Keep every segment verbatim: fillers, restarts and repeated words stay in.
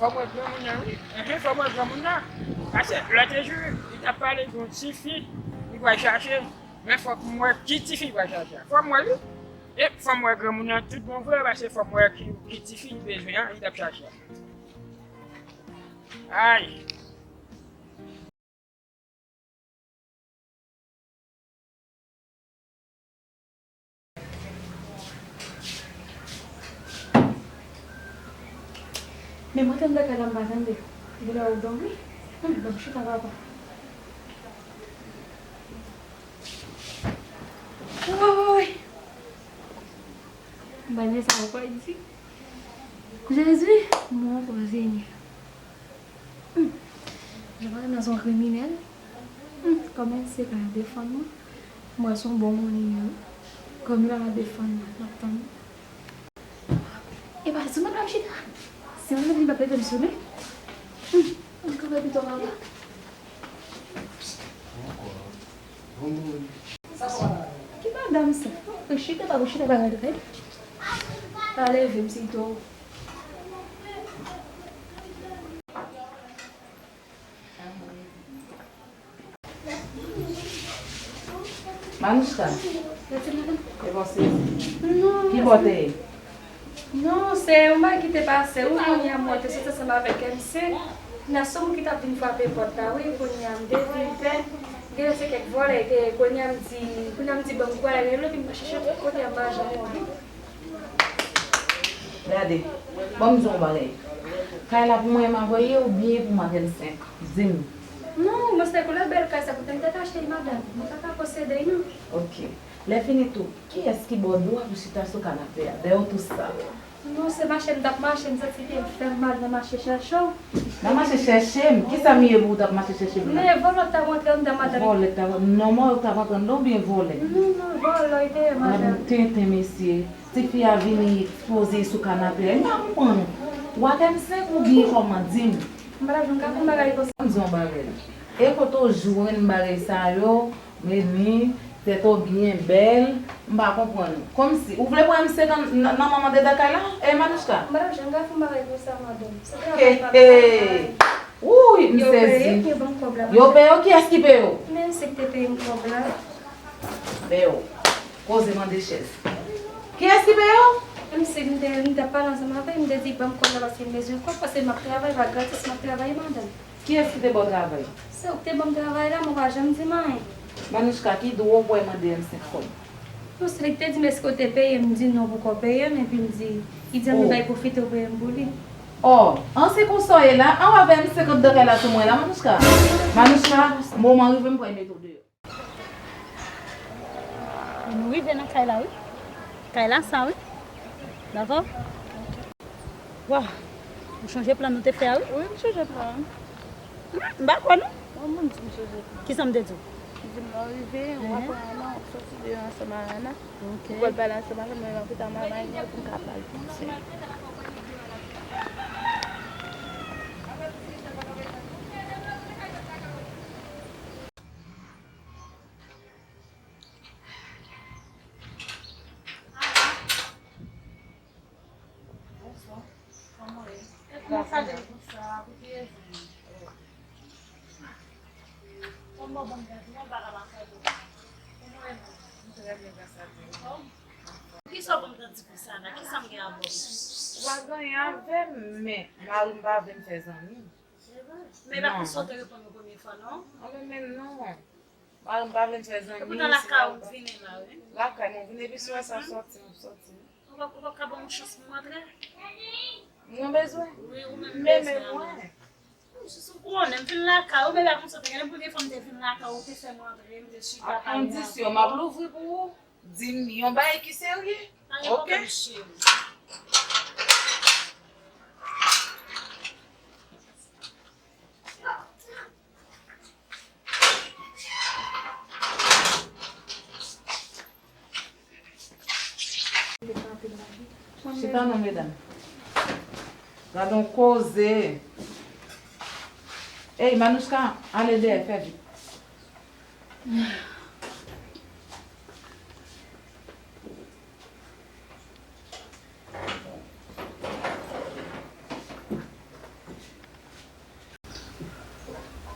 Fò m wè granmoun nan, wi. Enhen, fò m wè granmoun nan. Paske lòt jou, li t ap pale de yon tifi li pral chache. Men fòk m wè ki tifi li pral chache a. Fò m wè, wi. E fò m wè granmoun nan tout bon vre, paske fò m wè ki, ki tifi li bezwen an, li t ap chache a. Ay. Men mwen tande kay la m pa tande. Genlè ou dòmi. Humm, ban m chita papa. Woy! Bann sa ou pa di. Jezi, mwen ankò Senyè. Humm. Jan pa nan son kriminèl. Humm, kòman se ka defann mwen? Mwen se yon bon moun li ye wi. Kòm li pa ka defann mwen, m ap tann. E pa sou mwen m ap chita. Si mwen vin m ap rete m sou li. Humm, m kanpe pito papa. Ki madanm sa? Ou chita pa, ou chita pa rete. Pa leve m sito. Manouchka. Mèsi, madanm. E bon, se ki bò te ye? Non, se yon bagay ki te pase. Ou konnen mwen te soti ansanm avèk M C. Nan sou moun ki t ap vin frape pòt la, wi, kounye a m te vin pè. Genlè se kèk vòlè, ke kounye a m di, kounye a m di, ban m kwè, rele, epi m chèche tout kote a m pa janm wè. Gade, ban m di w yon bagay. Kay la pou mwen m ap voye oubyen pou madanm senk? Di m. Non, mwen se koulè bèl kay sa, poutèt m te ka achte l, madanm. Mwen pa ka posede l, non. Ok. Lè fini tou, kiyès ki ba w dwa pou chita sou kanape a? Dèyè w tou sal. Non, se mache m t ap mache, m santi ke l fè m mal nan mache chèche w. Nan mache chèche m? Kisa m ye pou w t ap mache chèche m la? Men vòlè t ap rantre anndan, madanm. Vòlè t ap, non, mwen t ap rantre anndan oubyen vòlè? Non, non, vòlè li te ye, madanm. Gad yon tenten, mesye. Tifi a vini ekspoze sou kanape a. M pa konprann ou. W ak M senk oubyen kòman? Di m. M pa t ap janm ka fè yon bagay konsa. M di yon bagay. E kote w jwenn bagay sa yo? Meni, tèt ou byen bèl, m pa konprann ou. Kòmsi, ou vle pran M senk nan, nan manman dedan kay la? E Manouchka? Madanm, jan gade yon bagay konsa, madanm. Se travay pa travay. Wouy, m sezi. Yo peye w, kiyès ki peye w? Men M senk te peye m kòb la. Bèw. Koze mande chèz. Kiyès ki peye w? M senk, m te, m te pale ansanm avè l, m te di, ban m kòb la paske m bezwen kòb, paske m ap travay, pa gratis m ap travay, madanm. Kiyès ki te ba w travay? Se ou ki te ban m travay la, mwen pa janm di m anyen. Manouchka, ki dwa w pou w al mande M senk kòb? Non, se li ki te di m èske w te peye m, m di non, poko peye m, epi m di, li di an li bay pwofite w peye m pou li. Ò, an se konsa w ye la, an w avè M senk anndan kay la sou mwen la, Manouchka. Manouchka, moman rive m pral mete w deyò. Nou rive nan kay la, wi. Kay la sa, wi. Dakò? Waw, ou chanje plan nou te fè a, wi? Wi, m chanje plan an. Hmm, m pa kwè, non. Bon, moun di m chanje plan. Kisa m te di w? M di m lè w rive, w ap pran Ana, w ap soti deyò ansanm ak Ana. Ok. Ou pral pale ansanm avè m, mwen, m ap rete ak manman Ana pou m ka pale pou m sè. Bonswa. Kòman w ye? Kòman w ye? Bonswa, kote w ye? Kòman w ban m gade? Kòman w ye, non? M trè byen, gras a Dye. Kisa w ban m gade pou sa la? Kisa m gen avè w? Ou pa gen anyen avè m, men mari m pa vle m fè zanmi. Se vre? Men e pa konsa w te reponn mwen premye fwa, non? Anben, men non. Mari m pa vle m fè zanmi. Epoutan lakay ou m vini la, wi. Lakay mwen vini, epi si w wè sa sòti, m sòti. Ou pa, ou pa ka ban m yon chans pou m antre? Mwen bezwen. Wi, ou menm bezwen. Men, men mwen. Jis ou konnen, m vin lakay ou, men e pa konsa w te gen pou gen fanm te vin lakay ou, te fè m antre, m te chita, pale avè w. A kondisyon, m ap louvri pou ou. Di m yon bagay ki serye. Oke? Chita non, medam. Gad on koze. Ey, Manouchka, ale dèyè, fè vit.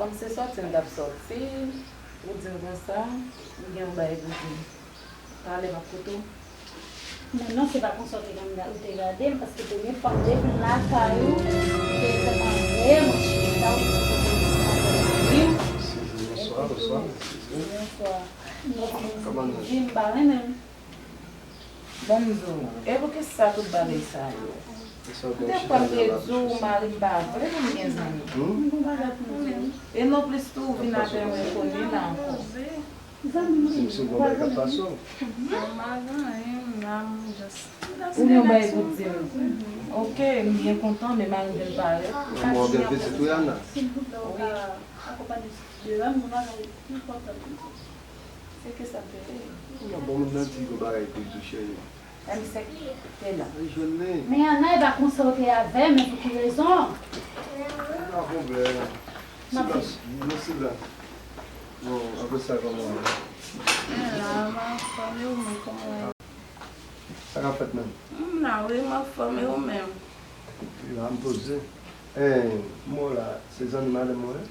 Kòm se sòti m t ap sòti, ou di m konsa, m gen yon bagay pou di m. Pale, m ap koute w. Men non, se pa konsa w te gade m, ou te gade m, paske premye fwa m depi m lakay ou, ou te fè m antre, mwen chita, ou te fè m antre. Sezi, bonswa, bonswa. Bonswa. Mwen di m pa renmen m. Ban m di w, e poukisa tout bagay sa yo? M te kwè m te di w mari m pa vle pou m gen zanmi. M gon bagay pou m di w. E nonplis tou, ou vin atè mwen kounye la ankò. Zanmi m, si m gon bagay k ap pase w. Ou gen yon bagay pou di m. Ok, m byen kontan, men mari m vin parèt. Ou ka di m yon bagay. Wi. Se ki sa m te ye? Bon, moun nan di gon bagay pou di w, cheri. Èm sèk te la. Li jwenn li. Men Ana, e pa konsa w te avè m, men pou ki rezon? Pa pwoblèm. Silans, nou silans. Bon, apre sa, kòman w ye? M la, m anfòm, e ou menm, kòman w ye? Sa k ap fèt menm? M la, wi, m anfòm, e ou menm? M la, m poze. E, m wè w la, se zanmi madanm ou ye?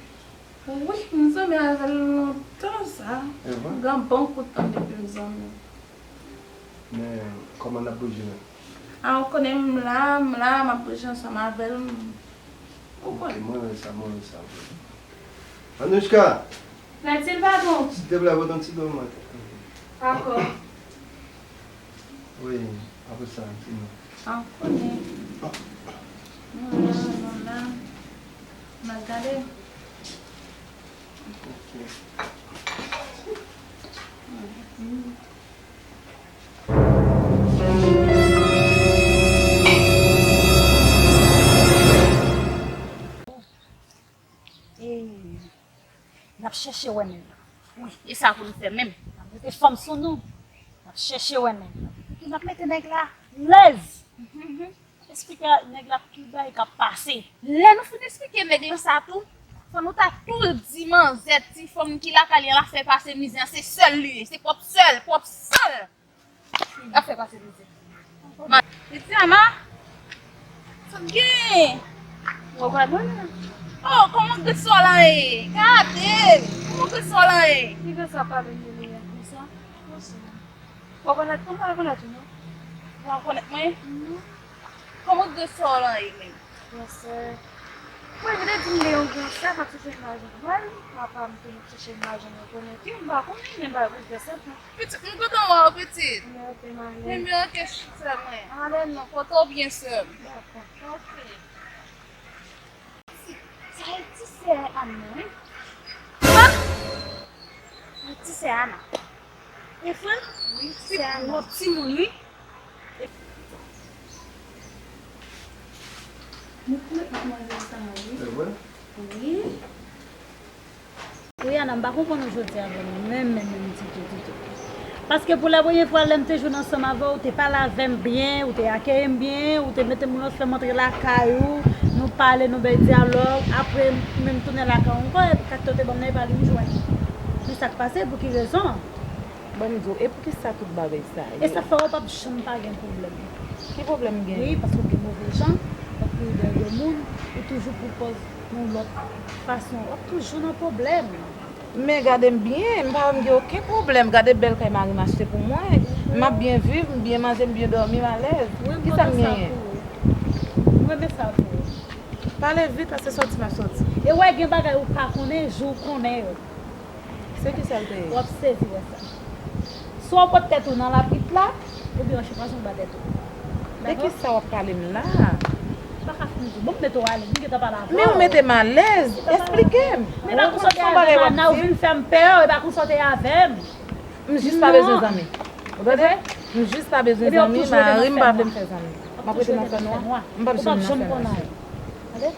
Wi, m zanmi avè l lontan sa. E vre? Gen bon kout tan depi m zanmi. Men, kòman n ap bouje menm? A, ou konnen m la, m la, m ap bouje ansanm avè l. Ou konnen. Ok, mwen renmen sa, mwen renmen sa. Anouchka! Latil, patwon. Silteplè, pote yon ti dlo mwen. Dakò. Wi, apre sa, di mwen. A, ou konnen. Nou la, nou la. N ap gade. Ok. N ap chèche wè nèg la. Wi, e sa pou nou fè menm. N ap mete fanm sou nou. N ap chèche wè nèg la. Epi n ap mete nèg la lèz. Esplike nèg la ki bagay k ap pase. Lè nou fin esplike nèg la sa tou, fò nou ta tou di manzè, ti fanm ki lakay li an, l ap fè pase mizè an, se sè l li ye, se pwòp sè l, pwòp sè l. L ap fè pase mizè. Ma, Titi Ama, sa w gen? Mwen pa konnen. Oh, kòman grenn sòl lan ye? Gade l! Kòman grenn sòl lan ye? Ki grenn sòl pale m de li a konsa? Konsa. Ou konèt mwen? Ou pa konèt ou non? Ou pa konèt mwen? Non. Kòman grenn sòl lan ye menm? Gran sè. Mwen vle di m gen yon gran sè k ap chèche m lajan pou mwen. Papa m te chèche m lajan mwen konnen ki m pa konnen, men m pa yon gran sè. Pitit, m kontan wè w, pitit. Mwen oke, m ale. Men, men oke, sè mwen. Ale non. Pòte w byen, sè m. Dakò. Oke. Sa e ti sè Ana, wi. Ha? Sa e ti sè Ana. E vre? Wi, ti sè Ana. Pi gwo timoun, wi. Mwen konn ap manje sa, wi. E vre? Wi. Rihanna, m pa konprann ou jodi a vrèman, menm, menm, menm ditou, ditou. Paske pou la premye fwa, lè m te jwenn ansanm avè w, ou te pale avè m byen, ou te akeyi m byen, ou te mete m yon lòt fè m antre lakay ou, nou pale, nou bay dyalòg, apre, ou menm tounen lakay ou ankò, epi kat ou te ban m nan, e pa li m jwenn. Men sa k pase, pou ki rezon? Ban m di w, e poukisa tout bagay sa yo? E sa fè w p ap janm pa gen pwoblèm. Ki pwoblèm m gen? Wi, paske w gen move jan, w ap kouri dèyè de moun, ou toujou pwopoze yon lòt fason, w ap toujou nan pwoblèm. Men gade m byen, m pa janm gen okenn pwoblèm. Gade bèl kay mari m achte pou mwen. M ap byen viv, m byen manje, m byen dòmi, m alèz. Kisa m genyen? Mwen renmen sa pou ou. Pale vit, paske sòti m ap sòti. E w wè gen bagay ou pa konnen, jou w konnen yo. Se kisa l te ye? W ap sezi wè sa. Swa w pot tèt ou nan lapit la, oubyen w chita anba tèt ou. De kisa w ap pale m la? M pa ka fin di w. Bon, m mete w alèz. M gentan pale avè w. Men ou mete m alèz. Esplike m. Men e pa konsa w te avè m, Ana, ou vin fè m pè, e pa konsa w te avè m. M jis pa bezwen zanmi. Ou tande? M jis pa bezwen zanmi, mari m pa vle m fè zanmi. M ap rete nan fènwa. M p ap janm nan fènwa. Tande?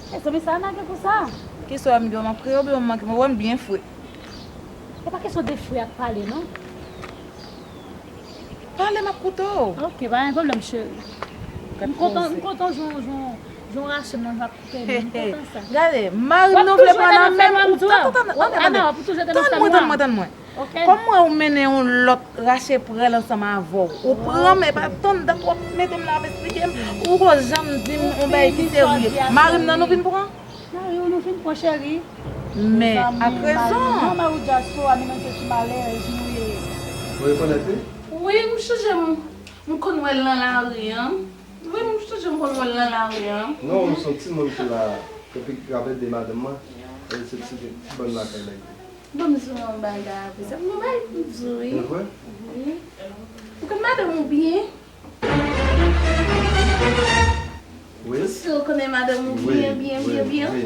E zanmi sa Ana gen pou sa. Kisa w ap di w ap kriye oubyen w manke mwen? Ou wè m byen fre. E pa kesyon de fre ak pale, non. Pale, m ap koute w. Ok, pa gen pwoblèm, cheri. M kontan, m kontan jan, jan, jan w rache m nan, jan w ap koute m, m kontan sa. Gade, mari m nan vle pran nan men m, ou tann, tann, tann, tann mwen, tann mwen, tann mwen. Kòm m wè ou mennen yon lòt rache prèl ansanm avè w. Ou pran m, epa tann dat w ap mete m la ap esplike m. Ou poko janm di m yon bagay ki serye. Mari m nan nou vin pran? Mari w nou vin pran, cheri. Men, ak rezon. Mezanmi, manman ou dyaspora, men nan se ti malèrèz nou ye. Ou rekonèt li? Wi, m chonje m, m konn wè l nan lari an. Wi, m chonje m konn wè l nan lari an. Non, m se yon timoun ki la, epi ki ap ede madanm mwen. E se ti, ti bòn lakay la. Bon, m di w yon bagay apre sa. M gen bagay pou m di w, wi. Se vre? Wi. Ou konn madanm ou byen? Wi. Ou si w konnen madanm ou byen, byen, byen, byen? Wi.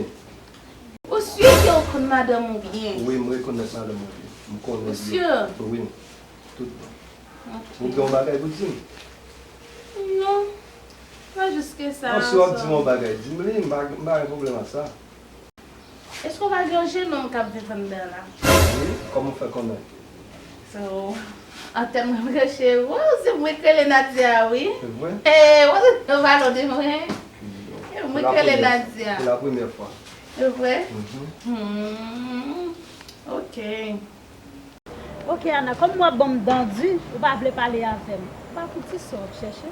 Ou si ke w konn madanm ou byen? Wi, m rekonèt madanm mwen byen. M konnen l byen. Ou si? Wi, tout bon. Ok. Ou gen yon bagay pou di m? Non. Pa jis ke sa. Non, si w ap di m yon bagay, di m li, m pa, m pa gen pwoblèm ak sa. Èske w pa gen yon jenòm k ap viv anndan la? Wi, kòman w fè konnen? So, antèn mwen branche, wow, se mwen k rele Nadia, wi. Se vre? Eh, w ap valò de mwen. Mwen k rele Nadia. Se la premyè fwa. Se vre? Mhm. Hmm, ok. Ok, Ana, kòm w ap ban m dan di, ou pa vle pale avè m. Ou pa pou ti sè w ap chèche?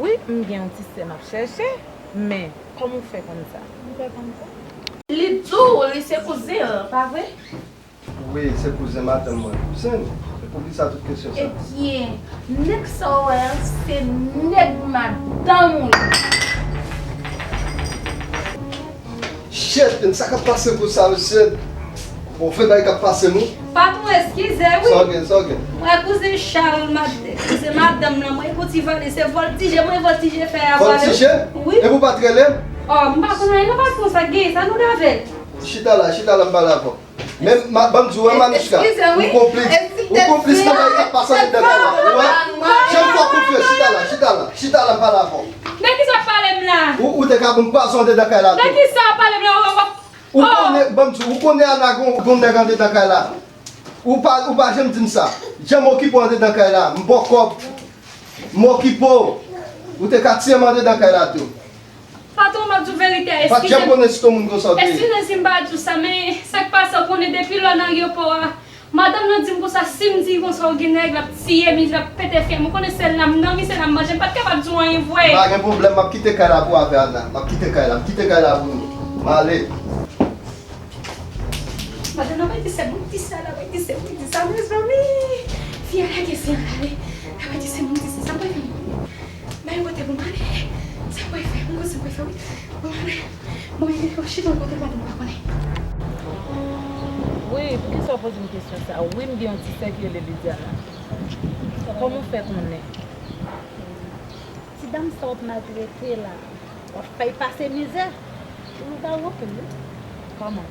Wi, m gen yon ti sè m ap chèche, men kòman w fè konn sa? M fè konn sa? Li di w li se kouzen l, pa vre? Wi, se kouzen madanm mwen. Kouzen l? E poukisa tout kesyon sa? Ebyen, nèg sa w wè an, se nèg madanm ou ye. Shit, men sa k ap pase pou sa, mesye? Bon, fè bagay k ap pase nou. Patwon, eskize, wi. Sa w gen, sa w gen? Mwen, kouzen Charles, mad-, kouzen madanm nan, mwen, pou ti vòlè, se vòltije, mwen, vòltije fè a vòlè. Vòltije? Wi. Epi w pa t rele m? Oh, m pa konn anyen, non, patwon, sa k genyen, sa nou gen avè l? Chita la, chita la, m pale avè w. Men, ban m di w, wè, Manouchka, ou konplis, ou konplis nan bagay k ap pase anndan kay la. Ou wè? Jan m fè w konfyans, chita la, chita la, chita la, m pale avè w. De kisa w ap pale m la? Ou, ou te ka ban m pwazon anndan kay la tou. De kisa w ap pale m la? Ou, ou, ou, ou konnen, ban m di w, ou konnen Ana gon, gon nèg anndan kay la. Ou pa, ou pa janm di m sa. Jan m okipe w anndan kay la, m ba w kòb. M okipe w. Ou te ka tiye m anndan kay la tou. Patwon, m ap di w verite a, eskize m. Pa t janm konnen si t on moun konsa w te ye. Eskize m si m pa di w sa, men sa k pase, ou konnen depi lè w nan ayewopò a, madanm nan di m konsa, si m di konsa w gen nèg, l ap tiye m, l ap pete fyèl m. Ou konnen se la m dòmi, se la m manje, m pa t kapab di w anyen vre. Pa gen pwoblèm, m ap kite kay la pou w avè Ana. M ap kite kay la, m kite kay la pou nou. M ale. Madanm nan bay di se moun ki sa la, bay di se moun ki sa, mezanmi. Fi a lage sen an ale. Bay di se moun ki sa, sa bay vin. Bay wote pou m ale. Sa bay fè, m konn sa bay fè, wi. Bon, ale. Bon, e, chita yon kote, madanm pa konnen. Wi, poukisa w poze m kesyon sa? Wi, m gen yon ti sè ki rele Lidiana. Kòman w fè konnen? Ti dam sa w ap maltrete la, w ap fè l pase mizè. Ou lougawou anpil, wi. Kòman?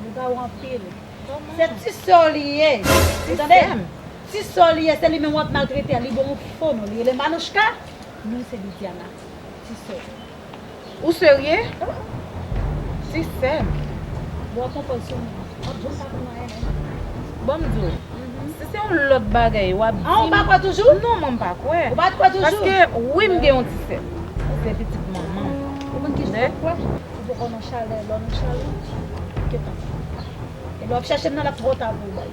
Lougawou anpil. Kòman? Se ti sè w li ye. Ou tande? Ti sè m? Ti sè w li ye, se li menm w ap maltrete a. Li ba w yon fo non, li rele Manouchka. Non, se Lidiana. Ti sè w. Ou serye? Ti sè m. Bon, w ap konprann sou mwen. W ap janm pa konn anyen, non. Ban m di w, si se yon lòt bagay, w ap di m. Ah, ou pa kwè toujou? Non, mwen m pa kwè. Ou pa t kwè toujou? Paske, wi, m gen yon ti sè. Se pitit manman m. Ou konn kijan w ap kwè? Ou poko nan chalè, lè w nan chalè, ou gentan. E lè w ap chèche m nan, l ap twò ta pou ou, baz.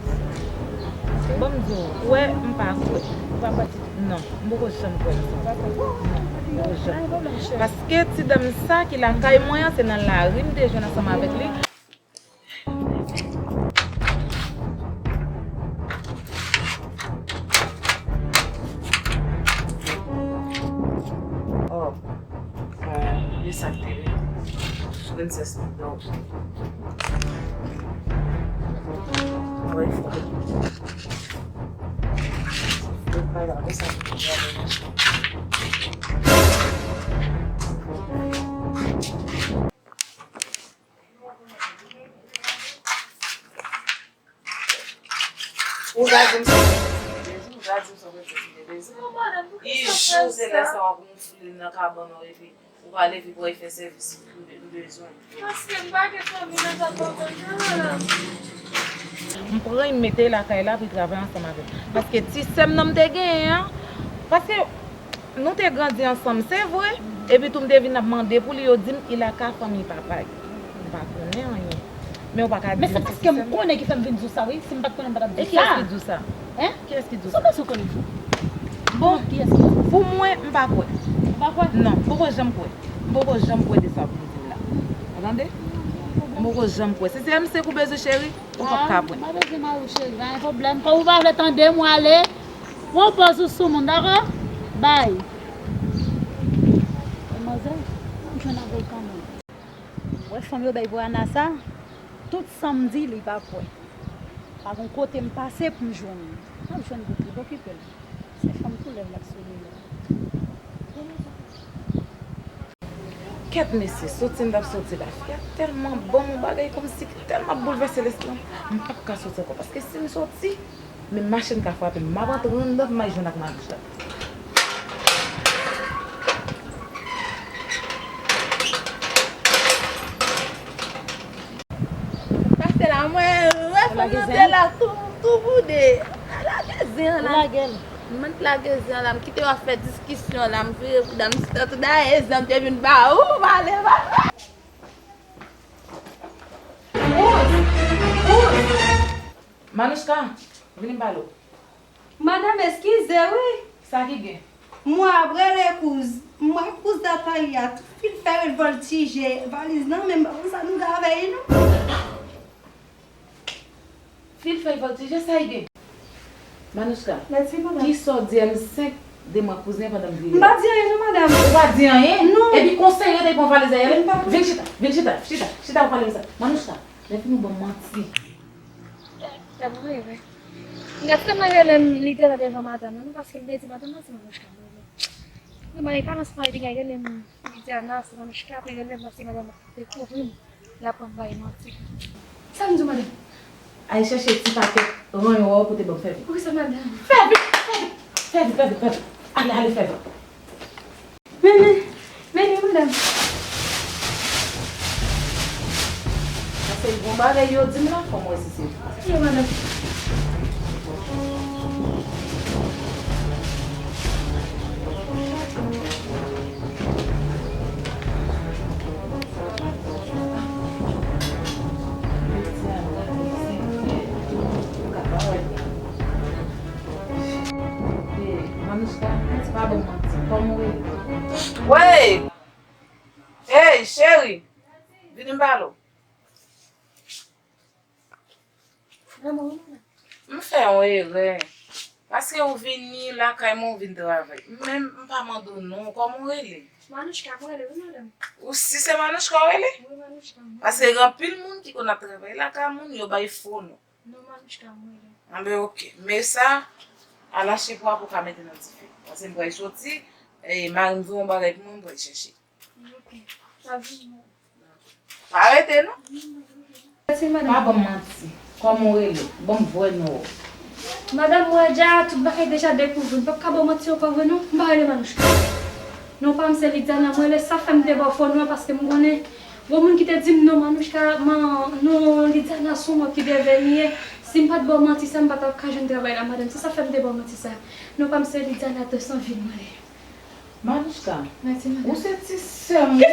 Ban m di w, ou wè, m pa kwè. Ou pa kwè ti Non, m poko janm kwè nan sa. Non, m poko janm kwè. Paske ti dam sa ki lakay mwen an, se nan lari m te jwenn ansanm avèk li. Oh, euh, li sa k te vin. Princess, non. Anvoye foto. Ou ka di m sa w bezwen, ou ka di m sa w bezwen. I jou se lè sa w ap gonfle nan kabann ou epi Ou pa leve pou w al fè sèvis m bezwen. Paske m pa gen fanmi nan Zòt Bòkòn nan. M pran l, m mete l lakay la pou l travay ansanm avè m. Paske ti sè m nan m te genyen an, paske nou te grandi ansanm, se vre, epi tou m te vin ap mande pou li, yo di m li lakay fanmi papa l. M pa konnen anyen. Men ou pa ka di m se ti sè m. Men se paske m konnen ki fè m vin di w sa, wi. Si m pa t konnen, m pa t ap di w sa. E kiyès ki di w sa? Hein? Kiyès ki di w sa? Sa w panse w konnen? Bon, kiyès ki di w sa? Pou mwen, m pa kwè. Ou pa kwè? Non, m poko janm kwè. M poko janm kwè de sa pou m di w la. Ou tande? M poko janm kwè. Si se M C k ou bezwen, cheri, ou p ap ka pran. M pa bezwen mari w, cheri. Pa gen pwoblèm. Kòm ou pa vle tande m, ou ale. Pran pòz ou sou moun, dakò? Bay. Manzè, m jwenn avè l kanmenm. Ou wè fanm yo bay pou Ana sa, tout sa m di, li pa kwè. Pa gon kote m pase pou m jwenn li. M ap jwenn bout li, pa okipe l. Se fanm koulè l ap sonnen la. Kèt mesye, soti m t ap soti la. Fi a tèlman ban m yon bagay kòmsi ki tèlman ap boulvèse lespri m. M p ap ka soti ankò, paske si m soti, men machin ka frape m. M ap antre anndan pou m al jwenn ak Manouch la. Pase la, mwen wè fanm nan te la tou, tou boude. Lage zen an la. Mwen t lage zen an la, m kite yo ap fè diskisyon la, m vire kou dam chita tou dayè zen an te vin ba ou, pale, pale. Manouchka, vini m pale w. Madanm, eskize wi. Sa ki gen? Mwen ap rele kouz, mwen ap kouz Nathalie a, tout fi l fè revòltije, valiz nan men m, pa konn sa nou gen avè li non. Fi l fè vòltije, sa l gen? Manouchka, kisa w di M senk de mwen kouzen pandan m vire? M pa di anyen non, madanm. Ou pa di anyen? Non. Epi konseye yo te pran valiz la, vin chita, vin chita, chita, chita ou pale m sa. Manouchka, lè fini ou ban m manti. Gade mwen reve. Gade frè mwen rele m, li te la devan madanm nan, paske m te di madanm nan se Manouchka mwen rele. Mwen mande kalas mwen epi gen rele m Lidiana, se Manouchka, apre rele m paske madanm nan dekouvri m, l ap pran m bay manti. Sa m di w, madanm? Al chèche ti pakèt ranyon a w pote ban m, fè vit. Poukisa, madanm? Fè vit, fè vit, fè vit, fè vit, fè vit. Ale, ale, fè vit. Men, men, men, men, madanm. Paske gon bagay yo di m la, fò m wè si se vre. Yo, madanm. Manouchka, pa ban m manti. Kòman w rele? Wey! Hey, cheri! Vini m pale w. M fè yon erè. Paske ou vini lakay mwen, ou vin travay. M menm, m pa mande w non. Kòman w rele? Manouchka, mwen rele, wi, madanm. Ou si se Manouchka w rele? Wi, Manouchka, mwen. Paske gen anpil moun ki konn ap travay lakay moun, yo bay fo non. Non, Manouchka, mwen rele. Anben, oke. Men sa, al achte pwa pou w ka mete nan dife. Paske m pral soti, e, mari m voye yon bagay pou mwen, m pral chèche. Ok. Pa vini non. Pa rete non. Mèsi, madanm. Pa ban m manti. Kòman w rele? Ban m vrè non w. Madanm, mwen deja, tout bagay deja dekouvri. M p ap ka ba w manti ankò vre non. M pa rele Manouchka. Non pa m se Lidiana. Mwen rele, sa fè m te ba w fo non an, paske m konnen gon moun ki te di m non Manouchka, man, non Lidiana se yon mò ki deveni ye. Si m pa t ba w manti sa, m pa t ap ka jwenn travay la, madanm. Se sa fè m te ba w manti sa. Non pa m se Lidiana de Sanvil mwen rele. Manouchka, ou se ti sè m wi.